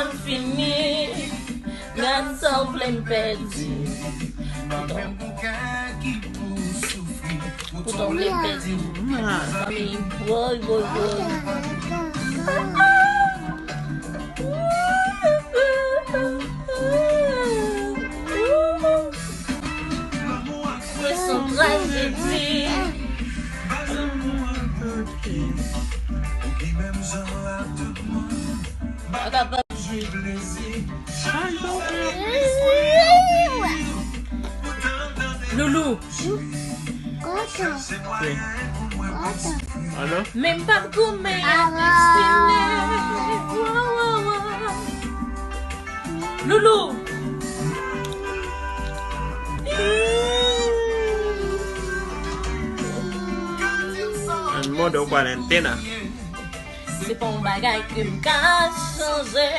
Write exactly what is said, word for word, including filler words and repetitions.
Fini, gad sa w vle m pèdi. Poutan, poutan w vle m pèdi. Zanmi, woy, woy, woy. Mwen se yon trajedi. Loulou. Alo? Men m p ap goumen ak Christine. Wo, wo, wo. Loulou. An modo cuarentena. Se pa yon bagay ke m ka chanje.